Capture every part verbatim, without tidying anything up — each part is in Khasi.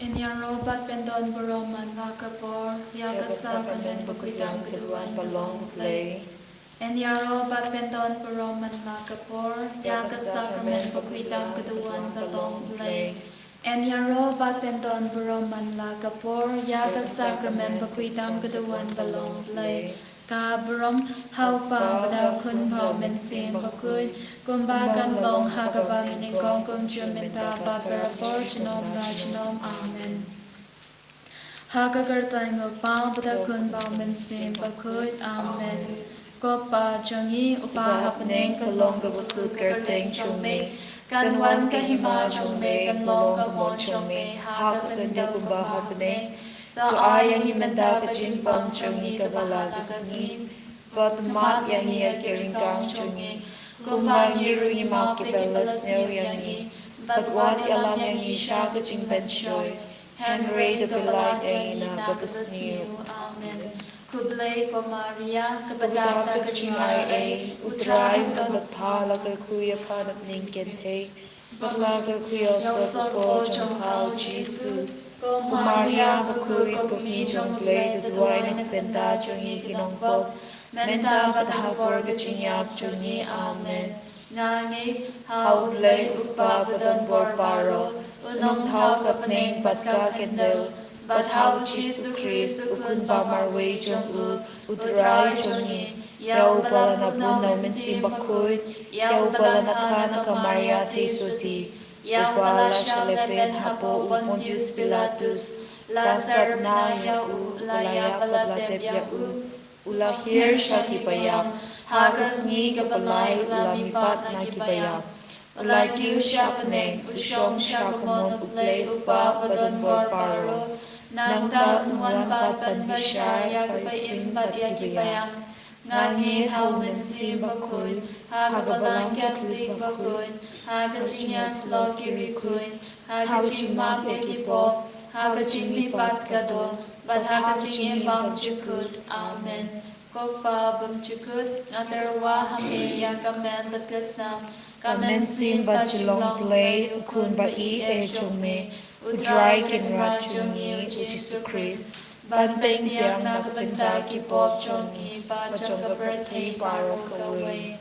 Yn ïaroh bad pyndon burom man la ka por ïa ka sakramen bakhuid tam ka duwan ba long U Blei. Yn ïaroh bad pyndon burom man la ka por ïa ka sakramen bakhuid tam ka duwan ba long U Blei. Yn ïaroh bad pyndon burom man la ka por ïa ka sakramen bakhuid tam ka duwan ba long U Blei. Ka burom ha U Kpa bad ha U Khun bad ha U Mynsiem Bakhuid, kumba kan long ha kaba nyngkong, kumjuh mynta bad barabor, junom la junom. Amen. Ha ka kyrteng U Kpa bad U Khun bad U Mynsiem Bakhuid. Amen. Ko Kpa jong ngi uba ha bneng, ka long kaba kyrteng jong me. Kan wan ka hima jong me, kan long ka mon jong me ha ka khyndew kumba ha bneng. To ai ïa ngi mynta ka jingbam jong ngi kaba la ka sngi. Bad map ïa ngi ïa ki ryngkang jong ngi, kumba ngi ruh ngi map ïa kiba la sniew ïa ngi. Bad wat ïalam ïa ngi sha ka jingpynshoi, hynrei to pyllait ïa ngi na kaba sniew. Amen. Khublei ko Maria, kaba dap da ka jingai ei, U Trai u don bad pha. La kyrkhu ïa pha na bneng kynthei, bad la kyrkhu ïa u sor ka por jong pha U Jisu. Ko Maria bakhuid, ko Kmie jong U Blei, to duwai na ka bynta jong ngi ki nongpop, mynta bad ha ka por ka jingïap jong ngi. Amen. Nga ngeit ha U Blei U Kpa badonbor baroh, u nongthaw ka bneng bad ka khyndew, bad ha U Jisu Khrist, U Khun ba marwei jong U, U Trai jong ngi, ïa uba la nabun na U Mynsiem Bakhuid, ïa uba la nakha na ka Maria Theisotti, ïa uba la shah lepeit hapoh u Pontius Pilatus, la sarap na ïa u, la ïap bad la tep ïa u, u la hiar sha ki paidbah, ha ka sngi kaba lai u la mihpat na ki paidbah, u la kiew sha bneng, u shong sha ka mon U Blei U Kpa badonbor baroh. Nangta un wan pat ban bishar ïa ki ba im bad ïa ki ba ïap. Nga ngeit ha U Mynsiem Bakhuid, ha ka Balang Katholik bakhuid, ha ka jingïasyllok ki riewkhuid, ha ka jingmap ïa ki pop, ha ka jingmihpat ka doh, bad ha ka jingim bymjukut. Amen. Ko Kpa bymjukut, nga tyrwa ha me ïa ka met bad ka snam, ka mynsiem bad jinglong Blei, U Khun ba ïeit jong me, U Trai Kynrad jong ngi U Jisu Khrist, ban pynbiang na ka bynta ki pop jong ngi bad jong ka pyrthei baroh kawei.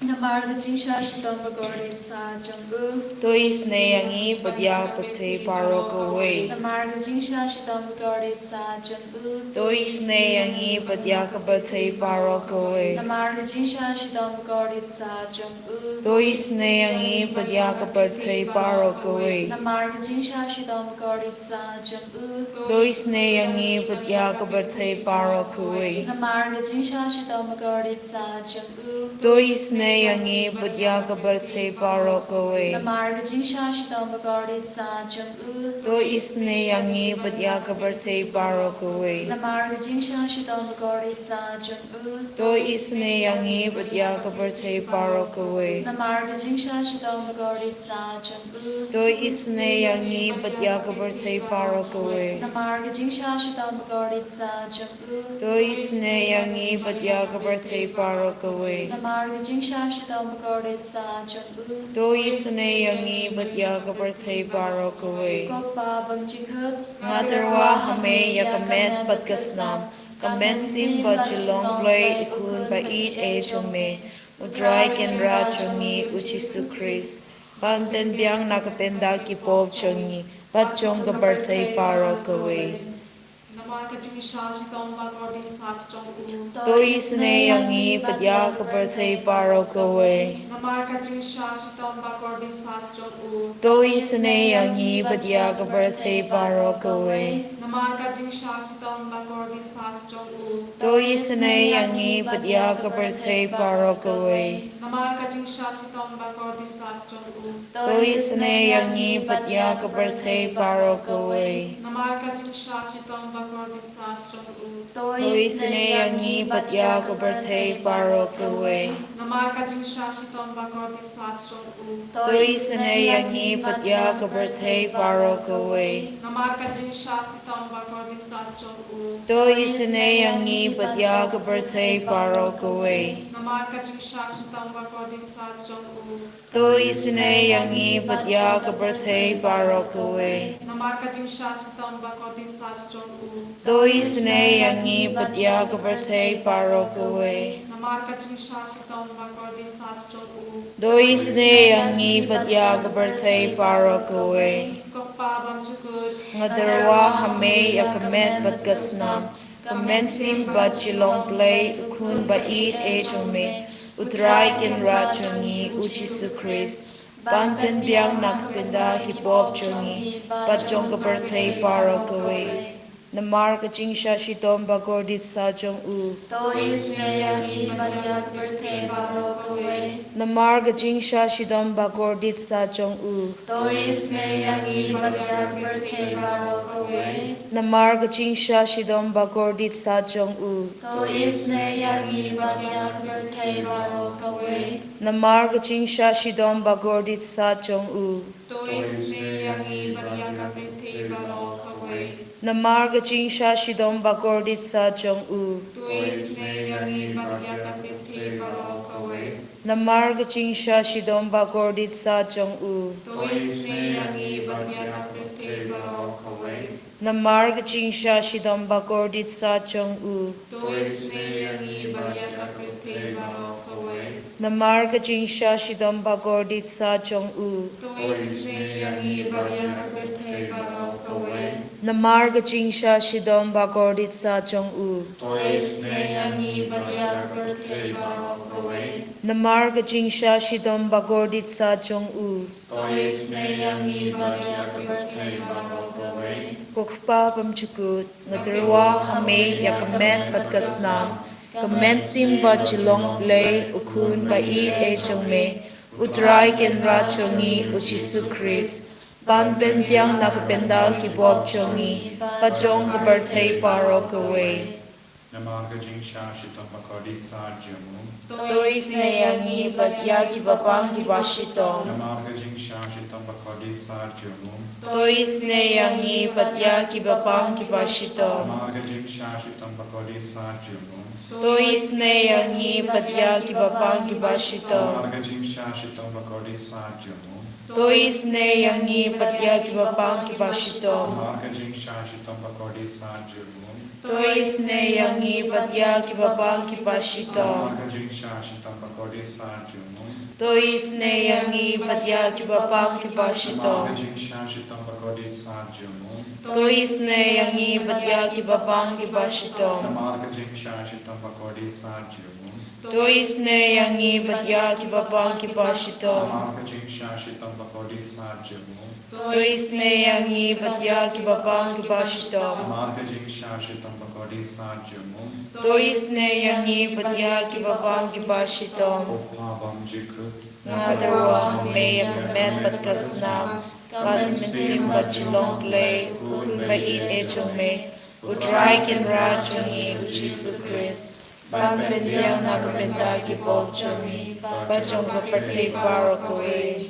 Namar ka jingshah shitom bakordit satia jong u, to isynei ïa ngi bad ïa ka pyrthei baroh kawei. Namar ka jingshah shitom bakordit satia jong u, to isynei ïa ngi bad ïa ka pyrthei baroh kawei. Namar ka jingshah shitom bakordit satia jong u, to isynei ïa ngi bad ïa ka pyrthei baroh kawei. Namar ka jingshah shitom bakordit satia jong u, to isynei ïa ngi bad ïa ka pyrthei baroh kawei. Namar ka jingshah shitom bakordit satia jong u, to isynei ïa ngi bad ïa ka pyrthei baroh kawei. Namar ka jingshah shitom bakordit satia jong u, to isynei ïa ngi bad ïa ka pyrthei baroh kawei. Namar ka jingshah shitom bakordit satia jong u, to isynei ïa ngi bad ïa ka pyrthei baroh kawei. Namar ka jingshah shitom bakordit satia jong u, to isynei ïa ngi bad ïa ka pyrthei baroh kawei. Namar ka jingshah shitom bakordit satia jong u, to isynei ïa ngi bad ïa ka pyrthei baroh kawei. Namar ka jingshah shitom bakordit satia jong u, to isynei ïa ngi bad ïa ka pyrthei baroh kawei. Ko Kpa bymjukut, nga tyrwa ha me ïa ka met bad ka snam, ka mynsiem bad jinglong Blei, U Khun ba ïeit jong me, U Trai Kynrad jong ngi U Jisu Khrist, ban pynbiang na ka bynta ki pop jong ngi bad jong ka pyrthei baroh kawei. Namar ka jingshah shitom bakordit satia jong u, to isynei ïa ngi bad ïa ka pyrthei baroh kawei. Namar ka jingshah shitom bakordit satia jong u, to isynei ïa ngi bad ïa ka pyrthei baroh kawei. Namar ka jingshah shitom bakordit satia jong u, to isynei ïa ngi bad ïa ka pyrthei baroh kawei. Namar ka jingshah shitom bakordit satia jong u, to isynei ïa ngi bad ïa ka pyrthei baroh kawei. Namar ka jingshah shitom bakordit satia jong u, to isynei ïa ngi bad ïa ka pyrthei baroh kawei. Namar ka jingshah shitom bakordit satia jong u, to isynei ïa ngi bad ïa ka pyrthei baroh kawei. Namar ka jingshah shitom bakordit satia jong u, to isynei ïa ngi bad ïa ka pyrthei baroh kawei. Namar ka jingshah shitom bakordit sat jong u. To isynei ïa ngi bad ïa ka pyrthei baroh kawei. Namar ka jingshah shitom bakordit sat jong u. To isynei ïa ngi bad ïa ka pyrthei baroh kawei. Namar ka jingshah shitom bakordit sat jong u. To isynei ïa ngi bad ïa ka pyrthei baroh kawei. Ko Kpa bymjukut. Nga tyrwa ha me ïa ka met bad ka snam, ka mynsiem bad ki longblei u Khun ba ïeit eh jong me, U Trai Kynrad jong ngi U Jisu Khrist, ban pynbiang na ka bynta ki pop jong ngi bad jong ka pyrthei baroh kawei. Namar ka jingshah shitom bakordit sat jong u. To isynei ïa ngi bad ïa ka pyrthei baroh kawei. Namar ka jingshah shitom bakordit sat jong u. To isynei ïa ngi bad ïa ka pyrthei baroh kawei. Namar ka jingshah shitom bakordit sat jong u. To isynei ïa ngi bad ïa ka pyrthei baroh kawei. Namar ka jingshah shitom bakordit sat jong u. To isynei ïa ngi bad ïa ka pyrthei baroh kawei. Namar ka jingshah shitom bakordit sat jong u. To isynei ïa ngi bad ïa ka pyrthei baroh kawei. Namar ka jingshah shitom bakordit sat jong u. To isynei ïa ngi bad ïa ka pyrthei baroh kawei. Namar ka jingshah shitom bakordit sat jong u. To isynei ïa ngi bad ïa ka pyrthei baroh kawei. Namar ka jingshah shitom bakordit sat jong u. To isynei ïa ngi bad ïa ka pyrthei baroh kawei. Namar ka jingshah shitom bakordit sat jong u. To isynei ïa ngi bad ïa ka pyrthei baroh kawei. Namar ka jingshah shitom bakordit sat jong u. To isynei ïa ngi bad ïa ka pyrthei baroh kawei. Ko Kpa bymjukut, nga tyrwa ha me ïa ka met bad ka snam, ka mynsiem bad ki longblei u Khun ba ïeit eh jong me, U Trai Kynrad jong ngi U Jisu Khrist, ban pynbiang na ka bynta ki pop jong ngi bad jong ka pyrthei baroh kawei. Namar ka jingshah shitom bakordit sat jong u. To isynei ïa ngi bad ïa kiba pang kiba shitom. Namar ka jingshah shitom bakordit sat jong u. To isynei ïa ngi bad ïa kiba pang kiba shitom. Namar ka jingshah shitom bakordit sat jong u. To isynei ïa ngi bad ïa kiba pang kiba shitom. Namar ka jingshah shitom bakordit sat jong u. To isynei ïa ngi bad ïa kiba pang kiba shitom. Namar ka jingshah shitom bakordit sat jong u. To isynei ïa ngi bad ïa kiba pang kiba shitom. Namar ka jingshah shitom bakordit sat jong u. To isynei ïa ngi bad ïa kiba pang kiba shitom. Namar ka jingshah shitom bakordit sat jong u. To isynei ïa ngi bad ïa kiba pang kiba shitom. Namar ka jingshah shitom bakordit sat jong u. To isynei ïa ngi bad ïa kiba pang kiba shitom. Namar ka jingshah shitom bakordit sat jong u. To isynei ïa ngi bad ïa kiba pang kiba shitom. Namar ka jingshah shitom bakordit sat jong u. To isynei ïa ngi bad ïa kiba pang kiba shitom. Ko Kpa bymjukut. Nga tyrwa ha me ïa ka met bad ka snam, ka mynsiem bad ki longblei u Khun ba ïeit eh jong me, U Trai Kynrad jong ngi U Jisu Khrist, ban pynbiang na ka bynta ki pop jong ngi bad jong ka pyrthei baroh kawei.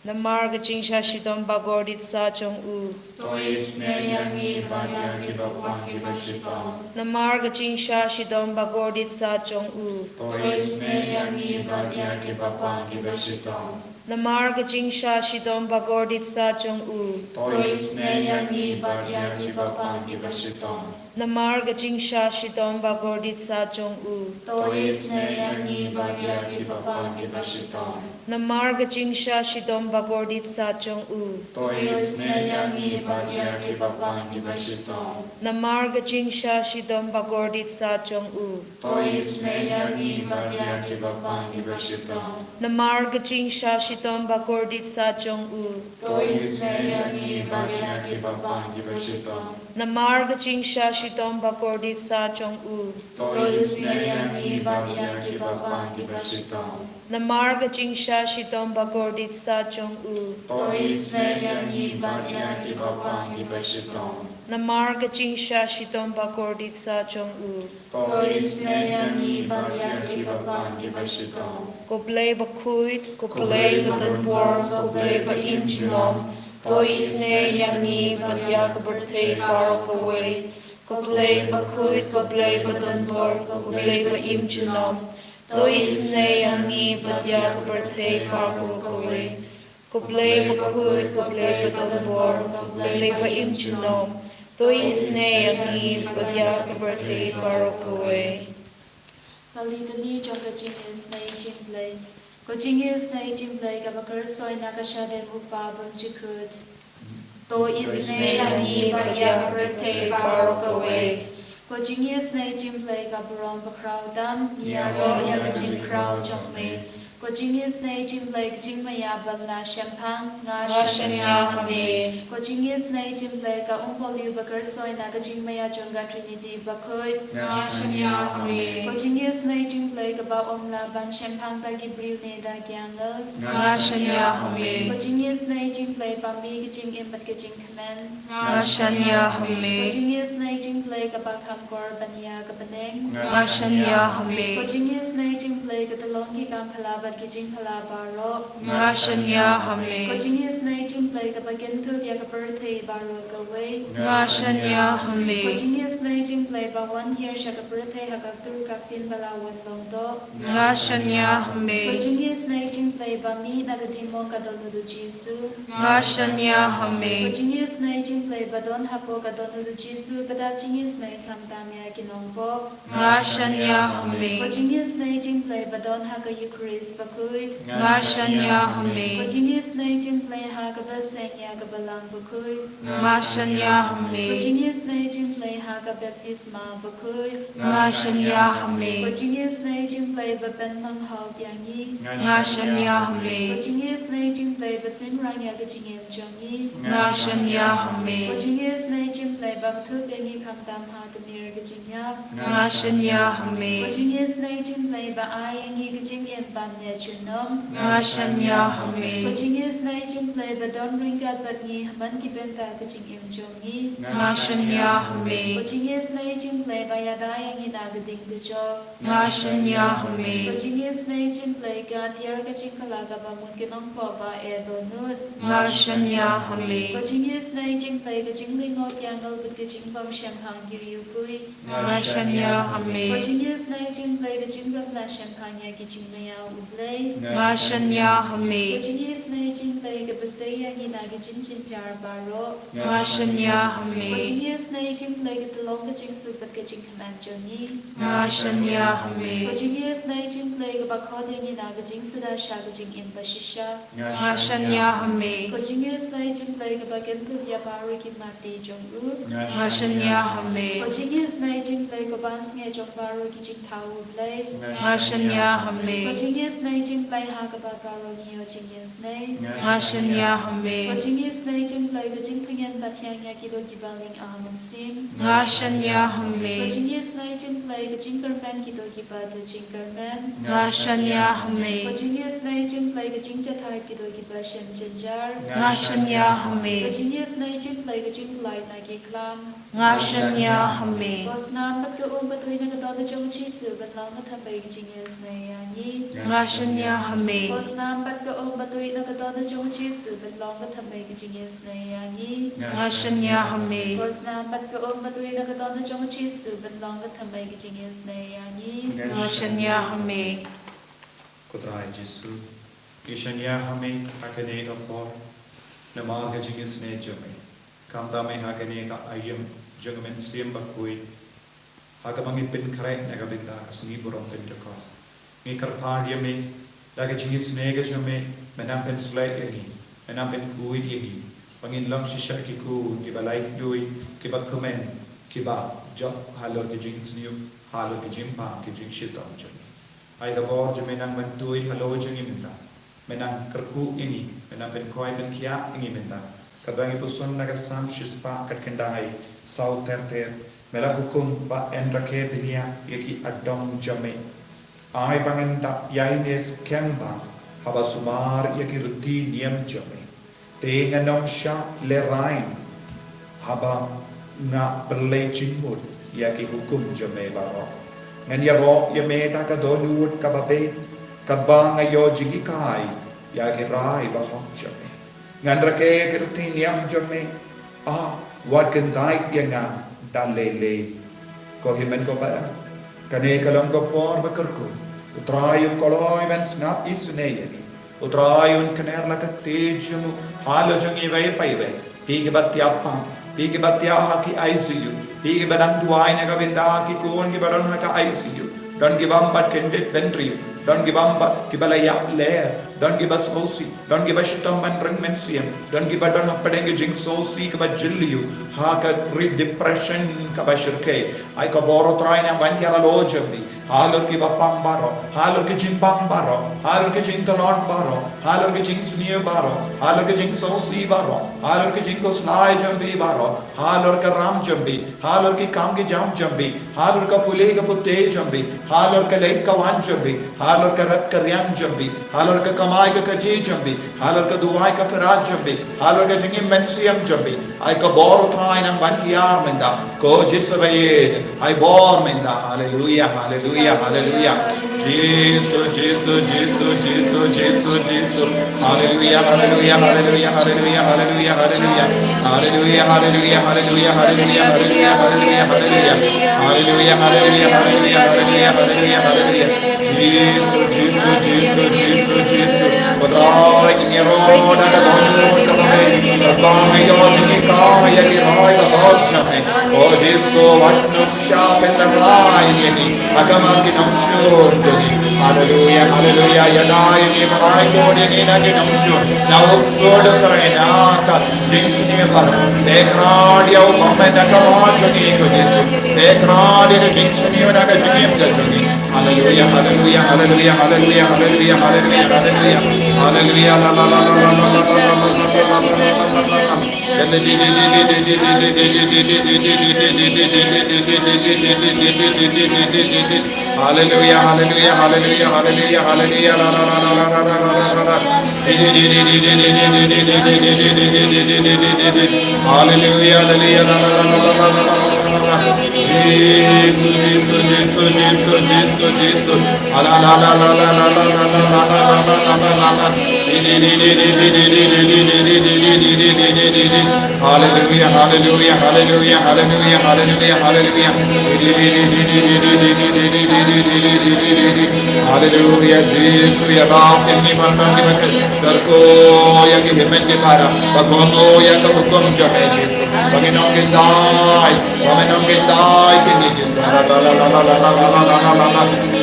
Namar ka jingshah shitom bakordit sat jong u. To isynei ïa ngi bad ïa kiba pang kiba shitom. Namar ka jingshah shitom bakordit sat jong u. To isynei ïa ngi bad ïa kiba pang kiba shitom. Namar ka jingshah shitom bakordit sat jong u. To isynei ïa ngi bad ïa kiba pang kiba shitom. Namar ka jingshah shitom bakordit sat jong u. To isynei ïa ngi bad ïa kiba pang kiba shitom. Namar ka jingshah shitom bakordit sat jong u. To isynei ïa ngi bad ïa kiba pang kiba shitom. Namar ka jingshah shitom bakordit sat jong u. To isynei ïa ngi bad ïa kiba pang kiba shitom. Namar ka jingshah shitom bakordit sat jong u. To isynei ïa ngi bad ïa kiba pang kiba shitom. Namar ka jingshah shitom bakordit sat jong u. To isynei ïa ngi bad ïa kiba pang kiba shitom. Namar ka jingshah shitom bakordit sat jong u. To isynei ïa ngi bad ïa kiba pang kiba shitom. Namar ka jingshah shitom bakordit sat jong u. To isynei ïa ngi bad ïa kiba pang kiba shitom. Ko Blei bakhuid, ko Blei badonbor, ko Blei ba im junom, to isynei ïa ngi bad ïa ka pyrthei baroh kawei. Ko Blei bakhuid, ko Blei badonbor, ko Blei ba im junom, to isynei ïa ngi bad ïa ka pyrthei baroh kawei. Ko Blei bakhuid, ko Blei badonbor, ko Blei ba im junom, to isynei ïa ngi bad ïa ka pyrthei baroh kawei. Ka Litani jong ka jingisynei jong U Blei. Ko jingisynei jong U Blei kaba kyrshoi na ka shadem u Pa bymjukut, to isynei ïa ngi bad ïa ka pyrthei baroh kawei. Ko jingisynei jong U Blei ka burom bakhraw tam, ngi ïaroh ïa ka jingkhraw jong me. Ko jingisynei jong U Blei ka jingmaïa bym lah shemphang, nga shaniah ha me. Ko jingisynei jong U Blei ka umpohliew ba kyrshoi na ka jingmaïa jong ka Trinity bakhuid, nga shaniah ha me. Ko jingisynei jong U Blei kaba ym lah ban shemphang da ki briew ne da ki angel, nga shaniah ha me. Ko jingisynei jong U Blei ba mih ka jingim bad ka jingkmen, nga shaniah ha me. Ko jingisynei jong U Blei kaba kham kor ban ïa ka bneng, nga shaniah ha me. Ko jingisynei jong U Blei ka tyllong ki kam phylla bad ki jingphylla baroh, nga shaniah ha me. Ko jingisynei jong U Blei kaba kynthup ïa ka pyrthei baroh kawei, nga shaniah ha me. Ko jingisynei jong U Blei ba wan hiar sha ka pyrthei ha ka tur ka ktien ba la wan long doh, nga shaniah ha me. Ko jingisynei jong U Blei ba mih na ka dieng mong ka don u Jisu, nga shaniah ha me. Ko jingisynei jong U Blei ba don hapoh ka don u Jisu, ba dap jingisynei khamtam ïa ki nongpop, nga shaniah ha me. Ko jingisynei jong U Blei ba don ha ka Eukharist bakhuid, nga shaniah ha me. Ko jingisynei jong U Blei ha kaba seng ïa ka Balang bakhuid, nga shaniah ha me. Ko jingisynei jong U Blei ha ka baptisma bakhuid, nga shaniah ha me. Ko jingisynei jong U Blei ba pynmong haoid ïa ngi, nga shaniah ha me. Ko jingisynei jong U Blei ba synran ïa ka jingim jong ngi, nga shaniah ha me. Ko jingisynei jong U Blei ba kynthup ïa ngi khamtam ha ka mier ka jingïap, nga shaniah ha me. Ko jingisynei jong U Blei ba ai ïa ngi ka jingim bymjukut, nga shaniah ha me. Ko jingisynei jong U Blei ba don ryngkat bad ngi ha man ki bynta ka jingim jong ngi, nga shaniah ha me. Ko jingisynei jong U Blei ba ïada ïa ngi na ka ding ka jong, nga shaniah ha me. Ko jingisynei jong U Blei ka tiar ka jingkylla kaba mut ki nongpop ba eh dohnud, nga shaniah ha me. Ko jingisynei jong U Blei ka jinglyngngoh ki angel bad ka jingbym shemphang ki riewkhuid, nga shaniah ha me. Ko jingisynei jong U Blei ka jingbym lah shemphang ïa ki jingmaïa U Blei, nga shaniah ha me. Ko jingisynei jong U Blei kaba sei ïa ngi na ki jingjynjar baroh, nga shaniah ha me. Ko jingisynei jong U Blei ka tyllong ka jingsuk bad ka jingkmen jong ngi, nga shaniah ha me. Ko jingisynei jong U Blei kaba khot ïa ngi na ka jingsuda sha ka jingim bashisha, nga shaniah ha me. Ko jingisynei jong U Blei kaba kynthup ïa baroh ki mat jong u, nga shaniah ha me. Ko jingisynei jong U Blei ka ban sngewthuh jong baroh ki jingthaw U Blei, nga shaniah ha me. Ko jingisynei jong U Blei ha kaba baroh ngi ïoh jingisynei, nga shaniah ha me. Ko jingisynei jong U Blei ka jingtngen ba thiang ïa kito kiba ling ar mynsiem, nga shaniah ha me. Ko jingisynei jong U Blei ka jingkyrmen kito kiba da jingkyrmen, nga shaniah ha me. Ko jingisynei jong U Blei ka jingjahthait kito kiba shem jynjar, nga shaniah ha me. Ko jingisynei jong U Blei ka jingpyllait na ki klam, nga shaniah ha me. Ko snam bad ka um ba tui na ka dohnud jong u Jisu ban long ka thymmei ka jingisynei ïa ngi, nga shaniah ha me. Ko snam bad ka um ba tui na ka dohnud jong u Jisu ban long ka thymmei ka jingisynei ïa ngi, nga shaniah ha me. Ko snam bad ka um ba tui na ka dohnud jong u Jisu ban long ka thymmei ka jingisynei ïa ngi, nga shaniah ha me. Ko Trai Jisu, ngi shaniah ha me ha kane ka por namar ka jingisynei jong me. Khamtam me ha kane ka aïom jong ka mynsiem bakhuid, ha kaba ngi pynkhreh na ka bynta ka sngi burom Pentekost, ngi kyrpad ïa me da ka jingisynei ka jong me, men nang pynshlei ïa ngi, men nang pynkhuid ïa ngi ba ngin long shisha ki khun kiba laitluid, kiba kmen, kiba jop halor ki jingsniew, halor ki jingpang, ki jingshitom jong me. Ai ka bor jong me nang myntoi halor jong ngi mynta. Me nang kyrkhu ïa ngi, me nang pynkhuid pynkhiah ïa ngi mynta. Kaba ngi puson na ka Salm shispah khatkhyndai, saw ter ter. Me la hukum ba yn rakhe bniah ïa ki adong jong me. Ai ba ngan da ïaineh skhem bha haba sumar ïa ki riti niam jong me. Te ngan ym shah lehrain haba nga pynleit jingmut ïa ki hukum jong me baroh. Ngan ïaroh ïa me da ka dohnud kaba beit, katba nga ïoh jinghikai ïa ki rai bahok jong me. Ngan rakhe ki riti niam jong me, ah, wat kyntait ïa nga Da lei lei, ko hynmen ko para, kane ka long ka por ba kyrkhu. U Trai u kloi ban sngap isynei ïa ngi. U Trai un kner la ka ktien jong u halor jong iwei pa iwei. Phi kiba thiah pang, phi kiba thiah ha ki I C U, phi kiba dang duwai na ka bynta ki khun kiba don ha ka I C U. Don kiba ym pat kyndit bynriew, don kiba ym pat, kiba la ïap lyer, don kiba sngewsih, don kiba shitom ban ring mynsiem, don kiba don hapdeng ki jingsngewsih kiba jylliew, ha ka ri depression kaba shyrkhei. Ai ka bor u Trai nang ban kiar halor jong phi, halor kiba pang baroh, halor ki jingpang baroh, halor ki jingtlot baroh, halor ki jingsniew baroh, halor ki jingsngewsih baroh, halor ki jingkhuslai jong phi baroh, halor ka ram jong phi, halor ki kam ki jam jong phi, halor ka pule ka pule jong phi, halor ka leit ka wan jong phi, halor ka rep ka riang jong phi, halor ka kamai ka kajih jong phi, halor ka duwai ka pyrkhat jong phi, halor ka jingim mynsiem jong phi. Ai ka bor u Trai nang ban kiar mynta. Ko Jisu ba ïeit. Ai bor mynta. Haleluia, haleluia, haleluia. Jisu, Jisu, Jisu, Jisu, Jisu, Jisu. Haleluia, haleluia, haleluia, haleluia, haleluia, haleluia. Haleluia, haleluia, haleluia, haleluia, haleluia, haleluia, haleluia. Haleluia, haleluia, haleluia, haleluia, haleluia, haleluia. Jisu, Jisu, Jisu, Jisu, Jisu. Ko Trai, ngi ïaroh da ka dohnud kaba bha. Kaba ngi ïoh jinghikai ïa ki rai ba hok jong me. Ko Jisu, wat sngewsih pynlehrai ïa ngi ha khmat ki nongshun jong ngi. Haleluia, haleluia. Ïada ïa ngi, pynlehrai ïa ngi na ki nongshun. Na u ksuid u kren ïa ka jingsniew baroh. Pynlehrai ïa u bym pat da ka mat jong ngi, ko Jisu. Pynlehrai ïa ka jingsniew na ka jingim ka jong ngi. Haleluia, haleluia, haleluia, haleluia, haleluia, haleluia, haleluia. Haleluia, la, la, la. Haleluia, haleluia, haleluia, haleluia, haleluia, la, la, la. Haleluia, haleluia, la, la, la. Jisu, Jisu, Jisu, Jisu, Jisu, Jisu. Ala, la, la, la. Haleluia, haleluia, haleluia, haleluia, haleluia, haleluia. Haleluia, Jisu, ïarap ïa ngi man nang ngi ba kyrkhu ïa ki hynmen ki para, ba kohnguh ïa ka hukum jong me, Jisu. Ba ngin ym kyndai, ba ngin ym kyndai ïa ngi, Jisu.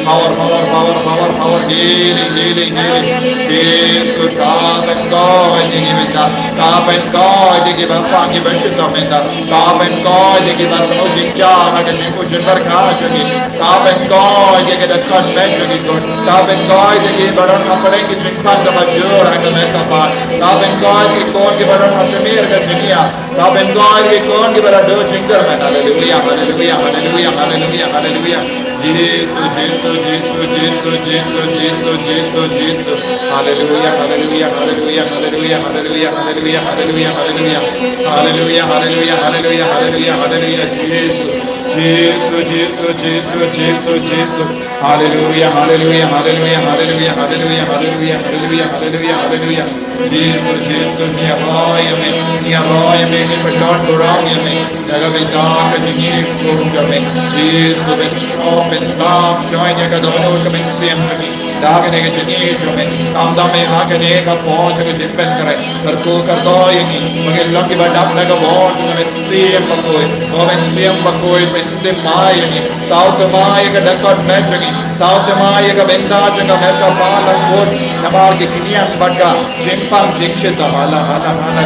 Power, power, power, power, power, healing, healing, healing. Jisu, ka pynkoit ïa ngi mynta, ka pynkoit ïa kiba pang kiba shitom mynta, ka pynkoit ïa kiba sngew jynjar ha ka jingmut jingpyrkhat jong ngi, ka pynkoit ïa ki dkhot met jong ngi, Trai, ka pynkoit ïa kiba don hapdeng ki jingpang kaba jur ha ka met kaba, ka pynkoit ïa ki khun kiba don ha tmier ka jingïap, ka pynkoit ïa ki khun kiba la duh jingkyrmen. Haleluia, haleluia, haleluia, haleluia, haleluia. Jisu, Jisu, Jisu, Jisu, Jisu, Jisu, Jisu, Jisu. Haleluia, haleluia, haleluia, haleluia, haleluia, haleluia, haleluia, haleluia. Haleluia, haleluia, haleluia, haleluia, haleluia, Jisu. Jisu, Jisu, Jisu, Jisu, Jisu. Haleluia, haleluia, haleluia, haleluia, haleluia, haleluia, haleluia, haleluia, haleluia. Jisu, Jisu, ngi ïaroh ïa me, ngi ïaroh ïa me, ngi pynlong burom ïa me. Ïa ka bynta ka jingïeit jong me. Jisu, pynshoi, pyntap shoi ïa ka dohnud ka mynsiem jong ngi. Da kane ka jingïeit jong me, khamtam me ha kane ka por jong ka jingpynkhreh. Kyrkhu kyrdoh ïa ngi, ba ngin long kiba dap da ka bor jong ka mynsiem bakhuid. Ko mynsiem bakhuid, pynthymmai ïa ngi. Thaw thymmai ïa ka dkhot met jong ngi. Thaw thymmai ïa ka bynta jong ka met kaba la kut namar ki khñiang bad ka jingpang jingshitom. Hala, hala, hala.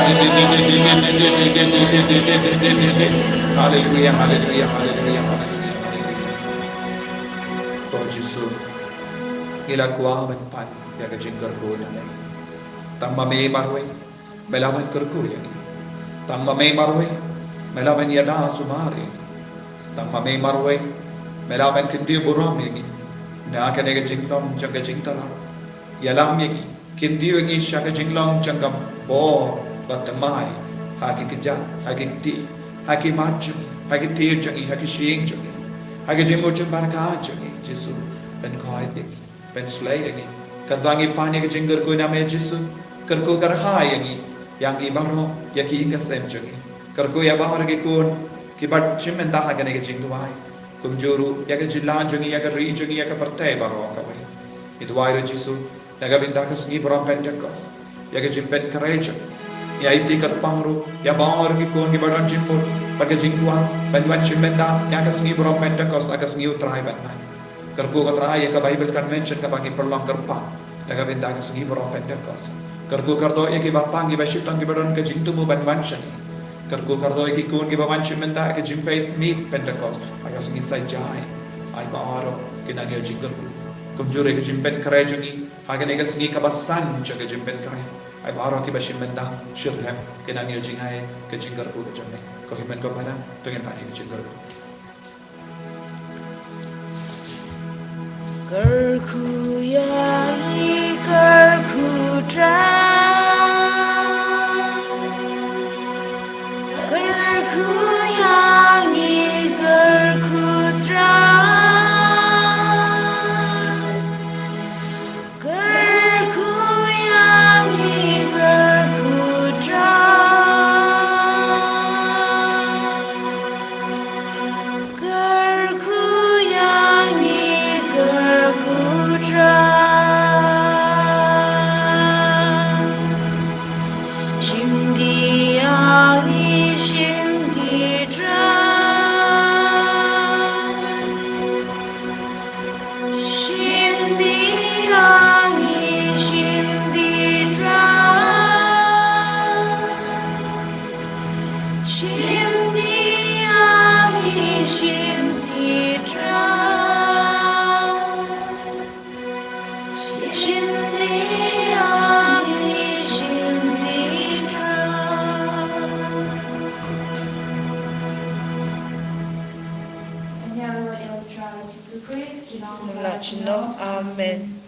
Haleluia, haleluia, haleluia, haleluia, haleluia. Ko Jisu, ngi la kwah ban pan ïa ka jingkyrkhu na me. Tang ma me marwei me lah ban kyrkhu ïa ngi. Tang ma me marwei me lah ban ïada sumar ïa ngi. Tang ma me marwei me lah ban kyntiew burom ïa ngi na kane ka jinglong jong ka jingtharai. Ïalam ïa ngi, kyntiew ïa ngi sha ka jinglong jong ka bor ba thymmai ha ki kjat, ha ki kti, ha ki mat jong ngi, ha ki kti jong ngi, ha ki shyieng jong ngi, ha ki jingmut jingpyrkhat jong ngi. Jisu, pynkoit ïa ngi, pynslei ïa ngi. Katba ngi pan ïa ka jingkyrkhu na me Jisu, kyrkhu kyrhai ïa ngi, ïa ngi baroh, ïa ki ïing ka sem jong ngi. Kyrkhu ïa baroh ki khun Ngi bat shim bynta ha kane ka jingduwai. Kumjuh ruh ïa ka jylla jong ngi, ïa ka ri jong ngi, ïa ka pyrthei baroh kawei. Ngi duwai ruh Jisu, na ka bynta ka sngi burom Pentekost, ïa ka jingpynkhreh jong ngi. Ngi aiti kyrpang ruh ïa baroh ki khun kiba don jingmut bad ka jingkwah ban wan shim bynta ïa ka sngi burom Pentekost, ïa ka sngi U Trai ban wan. Kyrkhu ko Trai ïa ka Bible Convention kaba ngi pynlong kyrpang na ka bynta ka sngi burom Pentekost. Kyrkhu kyrdoh ïa kiba pang, kiba shitom, kiba don ka jingthmu ban wan sha ngi. Kyrkhu kyrdoh ïa ki khun kiba wan shim bynta ha ka jingpeit miet Pentekost ha ka sngi Saitjaiñ. Ai baroh kin nang ïoh jingkyrkhu. Kumjuh ruh ïa ka jingpynkhreh jong ngi ha kane ka sngi kaba san jong ka jingpynkhreh. Ai baroh kiba shim bynta shitrhem kin nang ïoh jingai ka jingkyrkhu ka jong me. Ko hynmen ko para, to ngin pan ïa ka jingkyrkhu. Kyrkhu ïa ngi, kyrkhu Trai. Kyrkhu ïa ngi, kyrkhu Trai. Kyrkhu ïa ngi, kyrkhu Trai. Kyrkhu ïa ngi, kyrkhu Trai. Shim dih ïa ngi, shim dih Trai. Shim dih ïa ngi, shim dih Trai. Shim dih ïa ngi, shim dih Trai. Shim dih ïa ngi, shim dih Trai. Amen.